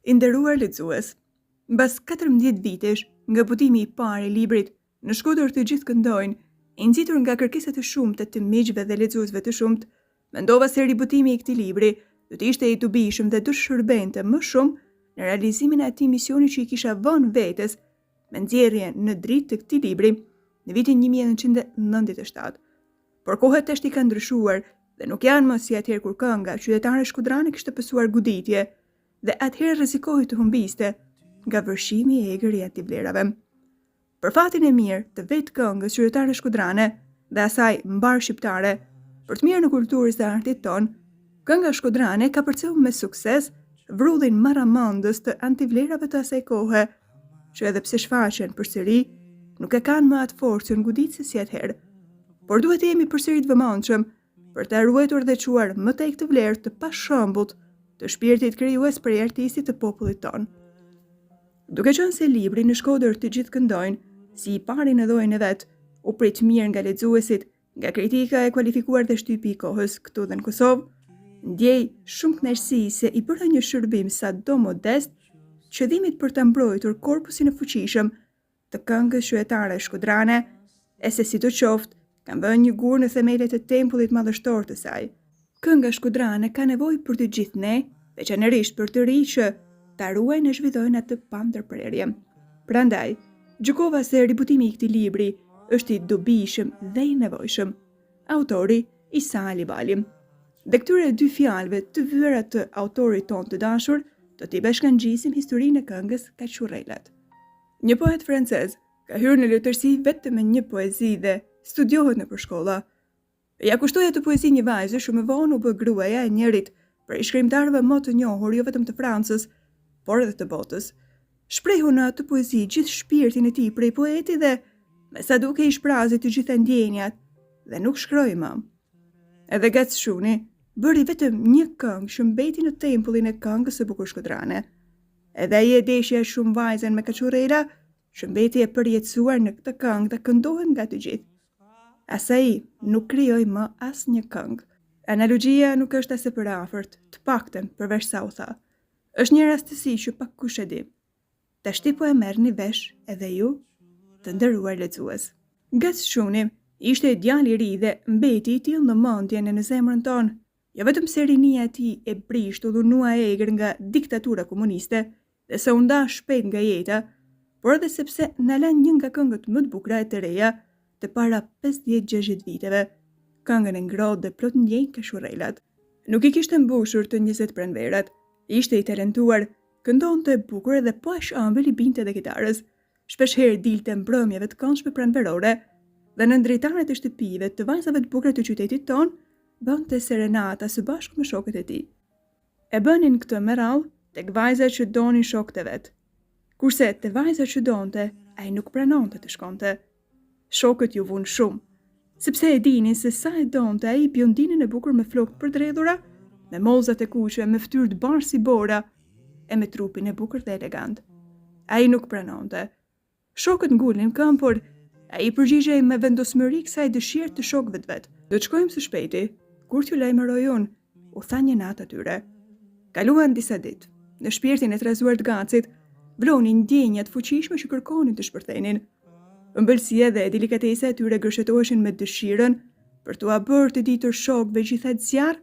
I nderuar lexues, mbas 14 vitesh nga botimi i parë i librit Në Shkodër të gjithë këndojnë, i nxitur nga kërkesat e shumta të miqve dhe lexuesve të shumtë, mendova se ribotimi i këtij libri do të ishte i dobishëm dhe do të shërbente më shumë në realizimin e atij misioni që i kisha vënë vetes me nxjerrjen në dritë të këtij libri në vitin 1997. Por kohët tashti kanë ndryshuar dhe nuk janë më si atëherë kur kënga qytetare shkodrane kishte pësuar goditje dhe atëherë rrezikohej të humbiste nga vërshimi i egër i antivlerave. Për fatin e mirë të vetë këngës qytetare shkodrane dhe asaj mbarëshqiptare, për të mirën e kulturës dhe artit tonë, kënga shkodrane kapërceu me sukses vrullin marramendës të antivlerave të asaj kohe, që edhe pse shfaqen përsëri, nuk e kanë më atë forcën goditëse si atëherë. Por duhet të jemi përsëri të vëmendshëm për ta ruajtur dhe çuar më tej këtë vlerë të pashembullt të shpirtit krijues prej artisti të popullit tonë. Duke qenë se libri në Shkodër të gjithë këndojnë, si i pari në llojin e vet, u prit mirë nga lexuesit, nga kritika e kualifikuar dhe shtypi i kohës këtu dhe në Kosovë, ndjej shumë kënaqësi se i bëra një shërbim sado modest qëllimit për ta mbrojtur korpusin e fuqishëm të këngës qytetare shkodrane, e se sidoqoftë, kam vënë një gur në themelet e tempullit madhështor të saj. Kënga shkodrane ka nevojë për të gjithë ne, veçanërisht për të rinjtë që ta ruajnë e zhvillojnë atë pa ndërprerje. Prandaj, gjykova se ribotimi i këtij libri është i dobishëm dhe i nevojshëm. Autori, Isa Alibali. Dhe këtyre dy fjalëve të vyera të autorit tonë të dashur, do t'i bashkangjisim historinë e këngës Kaçurrelat. Një poet francez ka hyrë në letërsi vetëm me një poezi dhe studiohet nëpër shkolla. Ia kushtoi atë poezi një vajze që më vonë u bë gruaja e njërit prej shkrimtarëve më të njohur jo vetëm të Francës, por edhe të botës. Shprehu në atë poezi gjithë shpirtin e tij prej poeti dhe me sa dukej i shprazi të gjitha ndjenjat dhe nuk shkroi më. Edhe Gac Çuni bëri vetëm një këngë që mbeti në tempullin e këngës së bukur shkodrane. Edhe ai e deshi aq shumë vajzën me kaçurrela, që mbeti e përjetësuar në këtë këngë dhe këndohet nga të gjithë. As ai nuk krijoi më asnjë këngë. Analogjia nuk është as e përafërt, të paktën përveç sa u tha. Është një rastësi që pak kush e di. Tashti po e merrni vesh edhe ju, të nderuar lexues. Gac Çuni ishte djalë i ri dhe mbeti i tillë në mendjen e në zemrën tonë. Jo vetëm se rinia e tij e brishtë u dhunua e egër nga diktatura komuniste dhe se u nda shpejt nga jeta, por edhe sepse na la një nga këngët më të bukura e të reja të para 50-60 viteve, këngën e ngrohtë dhe plot ndjenjë Kaçurrelat. Nuk i kishte mbushur të 20 pranverat, ishte i talentuar, këndonte bukur edhe po aq ëmbël i binte edhe kitarës. Shpeshherë dilte mbrëmjeve të këndshme pranverore dhe nën dritaret e shtëpive të vajzave të bukura të qytetit tonë, bënte serenata së bashku me shokët e tij. E bënin këtë me rrallë tek vajza që donin shokët e vet. Kurse te vajza që donte, ai nuk pranonte të shkonte. Shokët iu vunë shumë, sepse e dinin se sa e donte ai biondinën e bukur me flokë të përdredhura, me mollzat e kuqe, me fytyrë të bardhë si bora e me trupin e bukur dhe elegant. Ai nuk pranonte. Shokët ngulnin këmbë, por ai i përgjigjej me vendosmëri kësaj dëshire të shokëve të vet. Do të shkojmë së shpejti, kur t'ju lajmëroj unë, u tha një natë atyre. Kaluan disa ditë. Në shpirtin e trazuar të Gacit, vlonin ndjenja të fuqishme që kërkonin të shpërthenin. Ëmbëlsia dhe delikatesa e tyre gërshetoheshin me dëshirën për t'ua bërë të ditur shokëve gjithë atë zjarr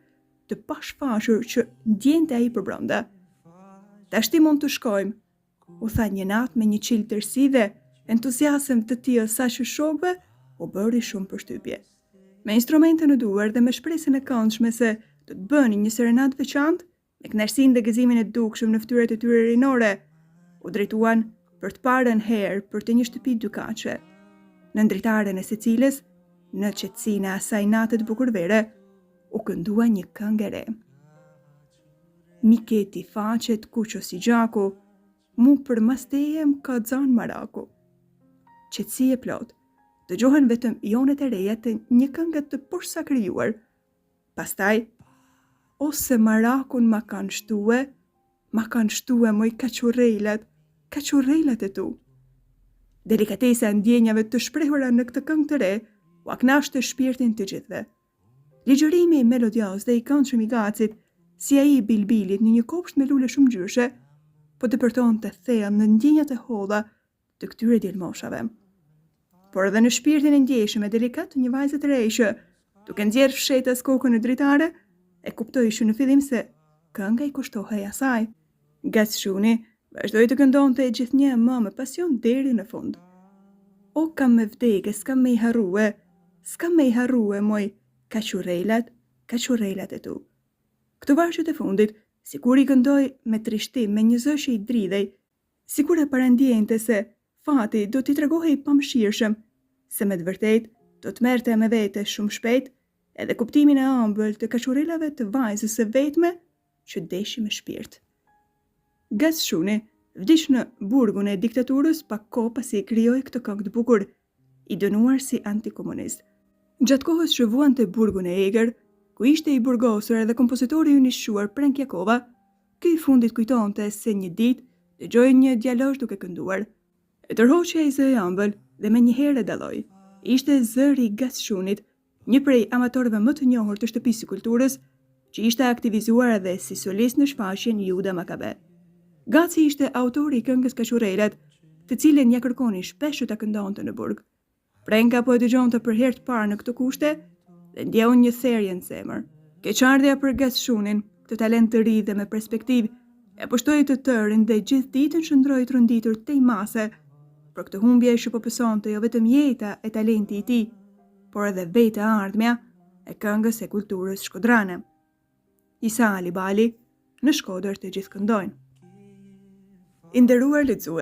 të pashfaqur që ndjente ai përbrenda. Tashti mund të shkojmë, u tha një natë me një çiltërsi dhe entuziazëm të tillë saqë shokëve u bëri shumë përshtypje. Me instrumente në duar dhe me shpresën e këndshme se do të bënin një serenatë të veçantë, me kënaqësinë dhe gëzimin e dukshëm në fytyrat e tyre rinore, u drejtuan për të parën herë për te një shtëpi dykatëshe, nën dritaren e së cilës, në qetësinë e asaj nate të bukur vere, u këndua një këngë e re. M'i ke ti faqet kuqo si gjaku, mu përmas teje m'ka xanë maraku. Qetësi e plotë, dëgjohen vetëm jonet e reja të një kënge të porsakrijuar. Pastaj, ose marakun ma kanë shtue, ma kanë shtue moj kaçurrelat, kaçurrelat e tu. Delikatesa e ndjenjave të shprehura në këtë këngë të re, ua kënaqte shpirtin të gjithëve. Ligjërimi melodioz dhe i këndshëm i Gacit, si ai i bilbilit në një kopsht me lule shumëngjyrëshe, po depërtonte thellë në ndjenjat e holla të këtyre djelmoshave. Por edhe në shpirtin e ndjeshëm e delikat të një vajze të re që, duke nxjerrë fshehtas kokën në dritare, e kuptoi që në fillim se kënga i kushtohej asaj. Gac Shuni vazhdoi të këndonte gjithnjë e më me pasion deri në fund. O kam me vdekë e s'kam me i harrue, s'kam me i harrue moj kaçurrelat, kaçurrelat e tu. Këto vargjet e fundit, sikur i këndoi me trishtim, me një zë që i dridhej, sikur e parandiente se fati do t'i tregohej i pamëshirshëm, se me të vërtetë do të merrte me vete shumë shpejt edhe kuptimin e ëmbël të kaçurrelave të vajzës së vetme që deshi me shpirt. Gac Shuni vdiq në burgun e diktaturës pak kohë pasi krijoi këtë këngë të bukur, i dënuar si antikomunist. Gjatë kohës që vuante burgun e egër, ku ishte i burgosur edhe kompozitori ynë i shquar Prenk Jakova, ky i fundit kujtonte se një ditë dëgjoi një djalosh duke kënduar. E tërhoqi ai zë i ëmbël dhe menjëherë e dalloi. Ishte zëri i Gac Shunit, një prej amatorëve më të njohur të Shtëpisë së Kulturës, që ishte aktivizuar edhe si solist në shfaqjen Juda Makabe. Gaci ishte autori i këngës Kaçurrelat, të cilën ia kërkonin shpesh që ta këndonte në burg. Prenka po e dëgjonte për herë të parë në këto kushte dhe ndjeu një therje në zemër. Keqardhja për Gac Shunin, këtë talent të ri dhe me perspektivë, e pushtoi të tërin dhe gjithë ditën qëndroi i tronditur tej mase për këtë humbje që po pësonte jo vetëm jeta e talenti i tij, por edhe vetë e ardhmja e këngës e kulturës shkodrane. Isa Alibali, në Shkodër të gjithë këndojnë. I nderuar lexues.